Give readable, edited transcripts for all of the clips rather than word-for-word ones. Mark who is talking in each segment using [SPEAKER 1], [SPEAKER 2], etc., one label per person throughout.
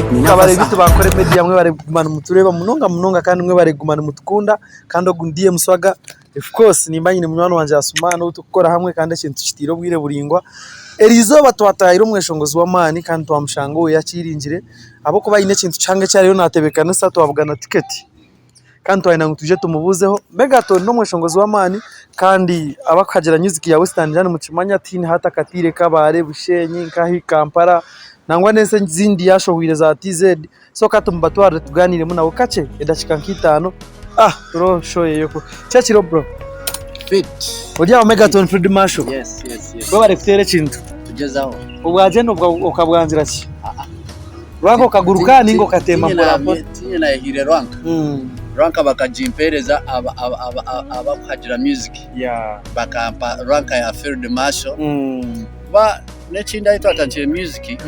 [SPEAKER 1] Kabare bitu bankore media mwebare kuguma nimutureeba munonga munonga kandi mwebare kuguma nimutukunda kandi ogu ni DM Swaga of course nimba nyine munywani wangye Asuman ou turikukora hamwe kandi ekintu tukitiire obwire buraingwa. Erizooba twatahire omweshongozi w'amaani kandi twamushanga owe yakiringire ahabw'okuba aine ekintu kihango eki ariyo naatebeekanisa twabugana tiketi. Kandi twayenda ngu twije tumubuuzeho. Megaton n'omweshongozi w'amaani kandi abarikuhagira music ya western ngira nimukimanya tihaine ahu atakataire Kabale, Bushenyi, nkahi Kampala nangwa n'ensi ezindi yashohweire za TZ. So ka tumubatwarire tugaaniiremu nawe kakye edakiika nka itaano tureebe show ye oku. Kyekiro bro?
[SPEAKER 2] Fit.
[SPEAKER 1] Ori aho Megaton Field Marshal?
[SPEAKER 2] Yes, yes, yes.
[SPEAKER 1] Webare kuteera ekintu.
[SPEAKER 2] Tugyezaho.
[SPEAKER 1] Obwagyenda okabwangira ki? Rwanka okaguruka ninga okateema mpora mpora?
[SPEAKER 2] Tiinye nayehiire rwanka. Rwanka bakagimpereza abakuhagira music. Bakampa rwanka ya Field Marshal. Kuba n'ekindi ahu twatandikire music,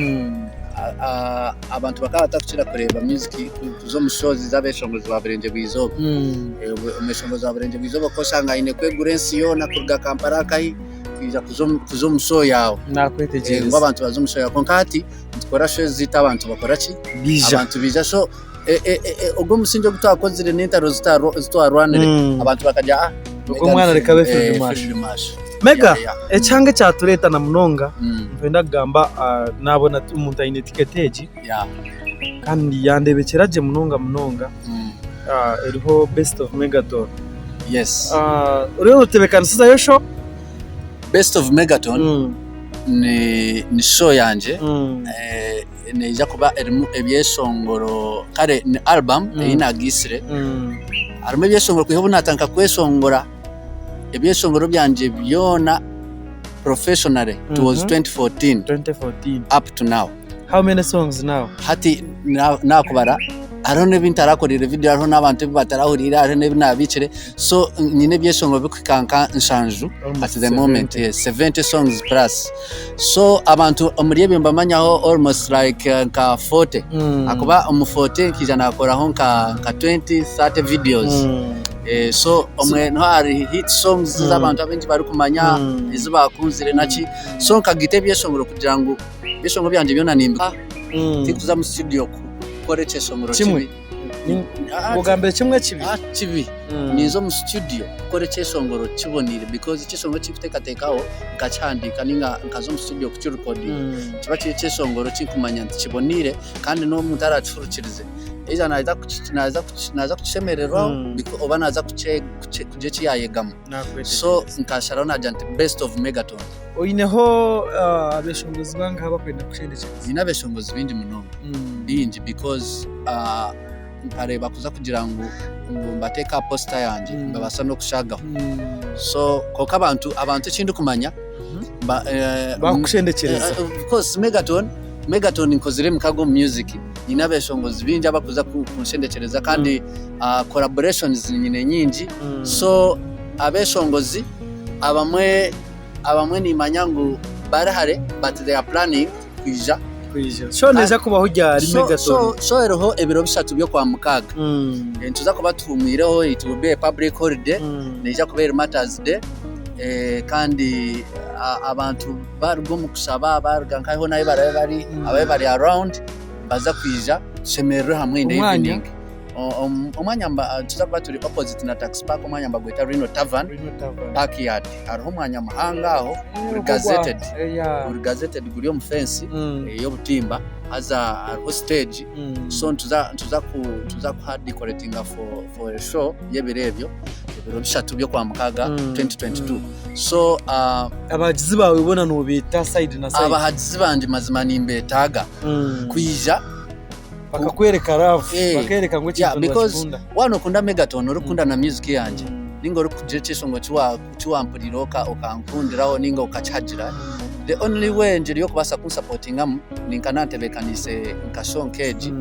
[SPEAKER 2] abantu bakaba batakukira kureeba music kuza omu shows z'abeshongozi ba Burengyerwa Izooba. Omweshongozi wa Burengyerwa Izooba okaba oshanga aine kwegura ensi yoona kuruga Kampala nkahi kwija kuza omu show yaawe.
[SPEAKER 1] Nakwetegyereza.
[SPEAKER 2] Ngu abantu baze omu show yaawe. Kwonka hati nitukora shows zaitu abantu bakora ki?
[SPEAKER 1] Baija.
[SPEAKER 2] Abantu baija so ogwo omusingye ogu twakozire n'entaro ezi twarwanire abantu bakagira ah
[SPEAKER 1] Ogwo omwana reka abe Field Marshal. Mega, ekihanga ekyatureeta na munonga nitwenda kugamba naabona omuntu aine tiketi egi kandi yandeebekyera gye munonga munonga eriho Best of Megaton. Oriyo nootebeekanisizayo show?
[SPEAKER 2] Best of Megaton ni show yangye neija kuba erimu ebyeshongoro kare ni album ei nagaitsire harimu ebyeshongoro kwiha obu natandika kweshongora ebyeshongoro byangye byona professionally it was 2014 up to now.
[SPEAKER 1] How many songs now?
[SPEAKER 2] Hati nakubara hariho n'ebi ntarakoreire vidiyo hariho n'abantu ebi batarahuriire hariho n'ebi nabiikire so nyine ebyeshongoro birikuhika nka nshanju at the moment yes 70 songs plus so abantu omuri ebyo nibamanyaho almost like nka 40 ahakuba omu 40 nkaija nakoraho nka 20 30 videos so omwe niho hari hit songs ezi abantu abaingi barikumanya ezi bakunzire naki so nkagaita ebyeshongoro kugira ngu Ebyeshongoro byangye byona nimbi tikuza omu studio kukora ekyeshongoro
[SPEAKER 1] Kimwe.
[SPEAKER 2] kibi. Ah,
[SPEAKER 1] Ogambire kimwe kibi.
[SPEAKER 2] ah, kibi. Ninza omu studio kukora ekyeshongoro kiboniire because ekyeshongoro eki nkuteekateekaho nkakihandiika ninga nkaza omu studio kukirekodinga kiba kiri ekyeshongoro eki nkumanya nti kiboniire kandi n'omuntu araakihurikirize either naaza kuki naaza kuki naaza kukishemererwaho oba naaza kukye kugira eki yaayegamu. So nkasharaho naagira nti best of Megaton.
[SPEAKER 1] Oineho abeshongozi bangahi abakwenda kukushendekyereza?
[SPEAKER 2] Nyine abeshongozi baingi munonga, baingi because nkareeba kuza kugira ngu mbateeke aha posita yangye nibabaasa n'okushaagaho. So kwonka abantu abantu eki ndikumanya
[SPEAKER 1] Bakukushendekyereza.
[SPEAKER 2] Of course Megaton, Megaton nkozire emikago omu music, nyine abeshongozi baingi abakuza kunshendekyereza kandi collaborations nyine nyingi so abeshongozi abamwe Abamwe nimanya ngu bari hare but they are planning kwija.
[SPEAKER 1] Kwija. Show neija kubaho ryari
[SPEAKER 2] Megaton? So, show eriho ebiro bishatu by'Okwamukaaga. Nituza kuba tuhumwireho, it will be a public holiday, neija kuba eri Martyrs Day kandi abantu baruga omu kushaba, baruga nkahi hoona ahu baraabe bari, ababe bari around nibaza kwija tushemererwe hamwe in the evening. Omwanya nituza kuba turi opposite na taxi park omwanya nibagweta Rhino Tavern park yard hariho omwanya muhango aho guri gazetted guri gazetted guri omu fence ey'obutimba haza hariho stage so nituza nituza kuha decoratinga for a show y'ebiro ebyo ebiro bishatu by'okwamukaaga 2022 so
[SPEAKER 1] Abahagizi baawe boona nobeeta side na side?
[SPEAKER 2] Abahagizi bangye mazima nimbetaaga kwija.
[SPEAKER 1] Bakakwereka love,
[SPEAKER 2] Eh,
[SPEAKER 1] bakereka ngu
[SPEAKER 2] yeah,
[SPEAKER 1] ekintu
[SPEAKER 2] because
[SPEAKER 1] nibakikunda.
[SPEAKER 2] waaba nokunda Megaton orikukunda na music yangye ninga orikugira ekyeshongo eki wampuriire okankundiraho ninga okakihagira the only way engyeri y'okubaasa kunsapotingamu ninka naantebeekaniise nka show nk'egi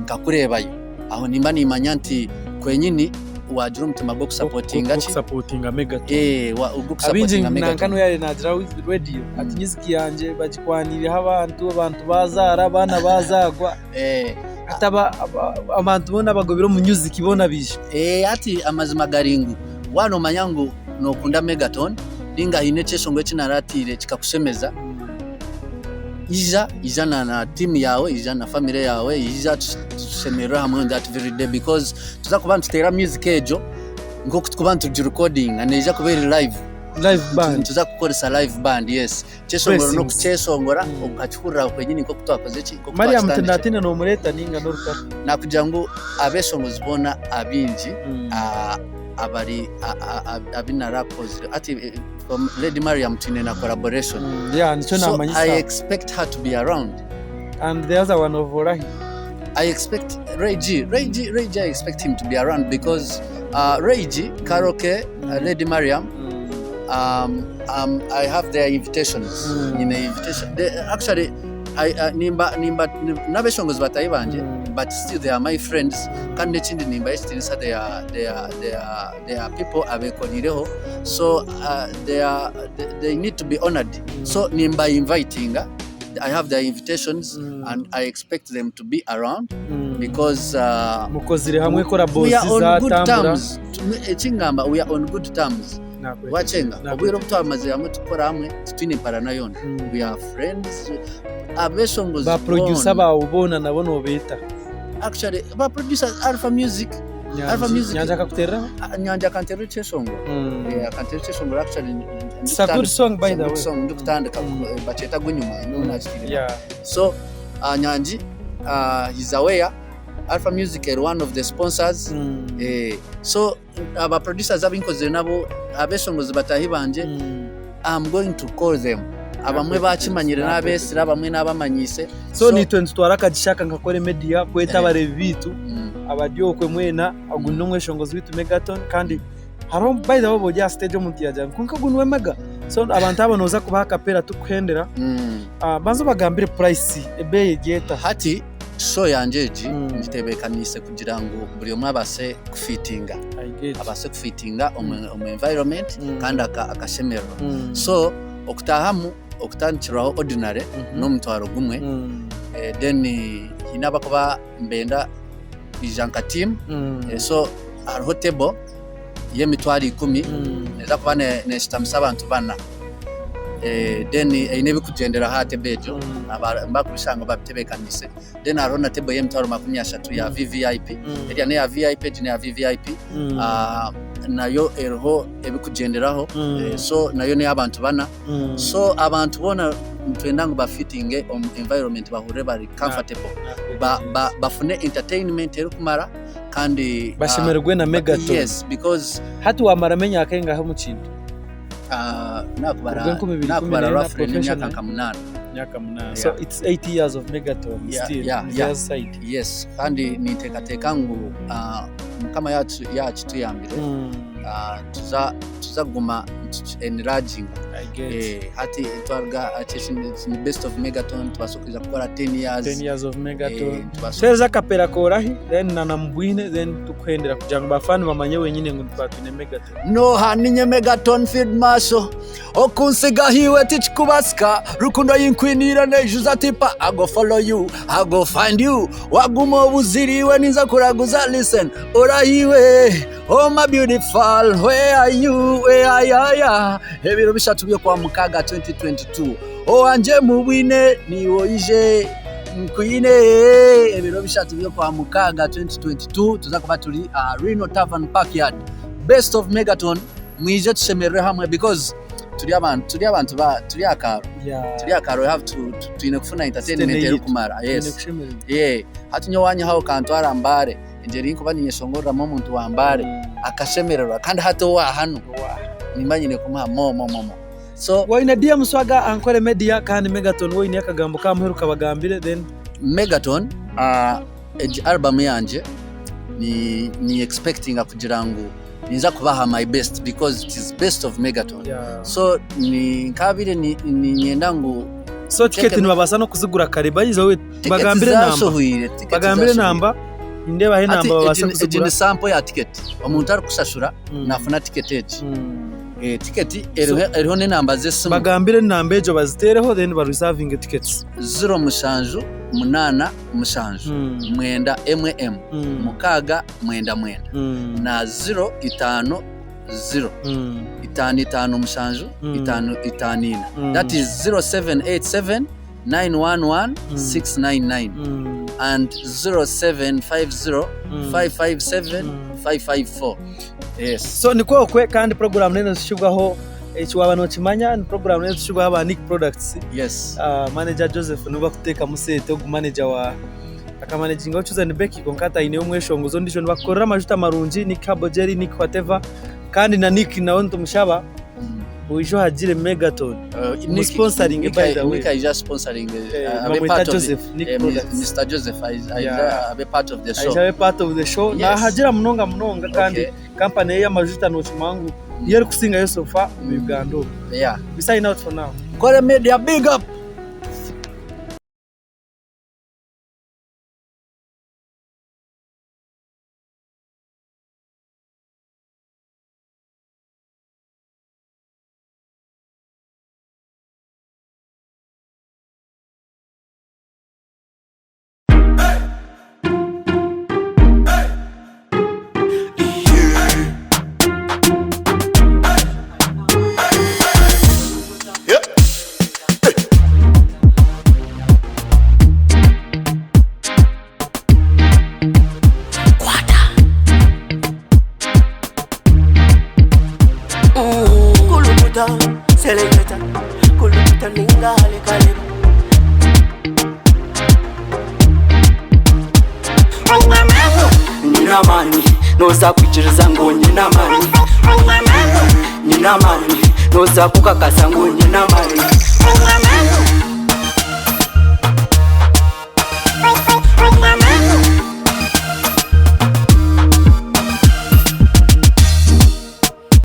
[SPEAKER 2] nkakureebayo aho nimba nimanya nti kwenyini waagira omutima gw'okusapotinga ki
[SPEAKER 1] Gw'okusapotinga Megaton.
[SPEAKER 2] Eh,
[SPEAKER 1] Abaingi
[SPEAKER 2] ogw'okusapotinga
[SPEAKER 1] nanka
[SPEAKER 2] Megaton.
[SPEAKER 1] n'obu yaabaire naagira radio ati music yangye bagikwaniireho abantu, abantu baazaara, abaana baazaarwa. Hati abantu boona abagobire omu music boona baija.
[SPEAKER 2] Hati amazima gari ngu waaba noomanya ngu nookunda Megaton ninga haine ekyeshongoro eki naaratiire kikakushemeza, Ija, ija na na team yaawe, ija na family yaawe, ija tushemererwe hamwe on that very day because tuza kuba nituteera music egyo nk'oku tukuba nitugirekodinga neija kuba eri live.
[SPEAKER 1] Live band.
[SPEAKER 2] Nituza kukoresa live band, yes. Ekyeshongoro
[SPEAKER 1] Blessings.
[SPEAKER 2] n'okukyeshongora okakihurira kwenyini nk'oku twakoze ki, nk'oku
[SPEAKER 1] Mariam
[SPEAKER 2] twakitandikire.
[SPEAKER 1] Tinatine nomureeta ninga n'orutaro?
[SPEAKER 2] Nakugira ngu abeshongozi boona abaingi abari abu narakozire hati from Lady Mariam twine na collaboration.
[SPEAKER 1] Yeah, nikyo
[SPEAKER 2] So
[SPEAKER 1] namanyisa.
[SPEAKER 2] I expect her to be around.
[SPEAKER 1] And the other one of Orahi.
[SPEAKER 2] I expect Ray G, Ray G, Ray G, I expect him to be around because Ray G, Karaoke, Lady Mariam, I have their invitations. Nyine invitation. They, actually, I, nimba, nimba, n'abeshongozi batahi bangye, but still they are my friends. Kandi n'ekindi nimbaha ekitiinisa, they are, they are, they are, they are people abekoriireho. So they, are, they, they need to be honored. So nimba invitinga. I have their invitations and I expect them to be around because
[SPEAKER 1] Mukozire hamwe
[SPEAKER 2] we
[SPEAKER 1] collabos
[SPEAKER 2] are on good
[SPEAKER 1] zatambura.
[SPEAKER 2] terms. Ekingamba we are on good terms. Wakyenga obwire obu twamazire hamwe tukukora hamwe titwine mparana yoona. We are friends. Abeshongozi
[SPEAKER 1] Ba producer
[SPEAKER 2] boona.
[SPEAKER 1] bawe boona nabo nobeeta.
[SPEAKER 2] Actually ba producers Alpha Music. Alpha Music.
[SPEAKER 1] Nyanja akakutereraho?
[SPEAKER 2] Nyanja akanterera ekyeshongoro. Akanterera ekyeshongoro actually.
[SPEAKER 1] It's a good song by
[SPEAKER 2] It's a
[SPEAKER 1] the
[SPEAKER 2] good
[SPEAKER 1] way.
[SPEAKER 2] song ndikutandika bakyeta gunyuma niwe nakitiire. So Nyangi he's aware Alpha Music eri one of the sponsors. So aba producers abu nkozire nabo abeshongozi bataahi bangye I'm going to call them. Abamwe bakimanyire n'abeesire abamwe n'abamanyiise.
[SPEAKER 1] So naitwe nitutwara akagisha aka nka Kore Media kweta abareebi baitu abari okwe mwena ogu n'omweshongozi waitu Megaton kandi hariho by the way oba ori aha stage omuntu yaagira ngu kwonka ogu niwe Mega so abantu abo nooza kubaha akapeera tukuhendera banza obagambire price ebeeyi eri eta.
[SPEAKER 2] Hati show yangye egi ngitebeekaniise kugira ngu buri omwe abaase kufiitinga, abaase kufiitinga omu environment kandi akashemererwa. So okutaahamu okutandikirwaho ordinary n'omutwaro gumwe then haine abakuba nibenda kwija nka team so hariho table y'emitwaro ikumi neeza kuba neshutamisa abantu bana then eine ebikugyenderaho aha table egyo bakubishanga babitebekanise then hariho na table y'emitwaro 30 ya VVIP eriya neya VIP egi neya VVIP nayo eriho ebikugyenderaho so nayo ney'abantu bana so abantu boona nitwenda ngu bafitinge omu environment bahurire bari comfortable bafune entertainment erikumara kandi
[SPEAKER 1] Bashemererwe na Megaton.
[SPEAKER 2] Yes, because
[SPEAKER 1] Hati wamaramu emyaka engahi omu kintu?
[SPEAKER 2] Nakubara
[SPEAKER 1] Kuruga enkumi ibiri kumi
[SPEAKER 2] nakubara
[SPEAKER 1] n'ena
[SPEAKER 2] roughly n'emyaka
[SPEAKER 1] professional.
[SPEAKER 2] nka munaana.
[SPEAKER 1] Emyaka munaana.
[SPEAKER 2] Yeah.
[SPEAKER 1] So it's 8 years of Megaton still on the other side.
[SPEAKER 2] Yes, kandi ninteekateeka ngu Mukama yakituyambire tuza tuza kuguma nituki enlarginga.
[SPEAKER 1] I get.
[SPEAKER 2] Hati twaruga aha ni best of Megaton tubaasa kwija kukora 10 years.
[SPEAKER 1] 10 years of Megaton.
[SPEAKER 2] Tubaasa
[SPEAKER 1] Tuheereze akapera korahi then na Namubwine then tukuhendera kugira ngu ba fan bamanye wenyine ngu nitwaba twine Megaton.
[SPEAKER 2] Noha ninye Megaton Field Marshal Okunsigaho iwe tikikubasika Rukundo yinkwiniire neijuza tipa I go follow you, I go find you Waguma obuzire iwe ninza kuraguza Listen, orahi iwe Oh my beautiful, where are you, where are ya ya Ebiro bishatu by'okwamukaaga 2022 Owangye mubwine niiwe oije nkwine Ebiro bishatu by'okwamukaaga 2022 Tuza kuba turi aha Rhino Tavern Parkyard Best of Megaton Mwije tushemererwe hamwe because turi abantu turi abantu ba turi akaaro turi akaaro we have to twine kufuna entertainment erikumara yes yeah hati nyowe wanyihaho okantwara Mbale engyeri yinkuba ninyeshongoreramu omuntu wa Mbale akashemererwa kandi hati owa hanu nimba nyine kumuha more more more more so
[SPEAKER 1] Waine DM Swaga Ankole Media kandi Megaton woine akagambo kamuheru kabagambire then
[SPEAKER 2] Megaton egi album yangye ni ni expectinga kugira ngu ninza kubaha my best because it is best of Megaton so ni nkabaire ninyenda ngu
[SPEAKER 1] So ticket nibabaasa n'okuzigura kare by the way
[SPEAKER 2] tickets
[SPEAKER 1] bagambire enamba
[SPEAKER 2] zashohwire tickets
[SPEAKER 1] bagambire
[SPEAKER 2] zashohwire.
[SPEAKER 1] enamba nindeebaho
[SPEAKER 2] Hati
[SPEAKER 1] enamba babaase
[SPEAKER 2] egi egi
[SPEAKER 1] kuzigura
[SPEAKER 2] ni sample ya ticket omuntu arikushashura nafuna ticket egi ticket eriho eriho n'enamba z'esimu
[SPEAKER 1] Bagambire enamba egyo baziteereho then ba reservinge tickets.
[SPEAKER 2] 07 8 7 9 emwe emwe 6 9 9 na 0 5 0 5 5 7 5 5 4 that is 0787. 911 699 and 0750 557 554. Yes.
[SPEAKER 1] So nikwo okwe kandi program nene zishibwaho eki waba nokimanya ni program nene zishibwaho aba Nick Products.
[SPEAKER 2] Yes.
[SPEAKER 1] Manager Joseph niwe bakuteekamu sente ogu manager wa akamanagingaho Chosen Becky kwonka hati aineyo omweshongozi ondiijo nibakukorera amajuta marungi Nick Herbal Jelly, Nick whatever kandi na Nick nawe nitumushaba oije ohagire Megaton
[SPEAKER 2] Nick,
[SPEAKER 1] sponsoring
[SPEAKER 2] Nick,
[SPEAKER 1] by the way.
[SPEAKER 2] Nick aija sponsoring abe
[SPEAKER 1] Bamweta
[SPEAKER 2] part of
[SPEAKER 1] Joseph
[SPEAKER 2] the,
[SPEAKER 1] Nick
[SPEAKER 2] eh,
[SPEAKER 1] Products.
[SPEAKER 2] Mr Joseph aija abe part of the show.
[SPEAKER 1] Aija abe part of the show. Nahagira munonga munonga kandi company ye y'amajuta nokimanya ngu niyo erikusingayo so far omu Uganda omu. We sign out for now.
[SPEAKER 2] Kore Media big up.
[SPEAKER 3] Kulukuta, seleketa, kulukuta ninga halikaleba. Nyine amaani noza kwikiriza ngu nyine amaani nyine amaani noza kukakasa ngu nyine amaani.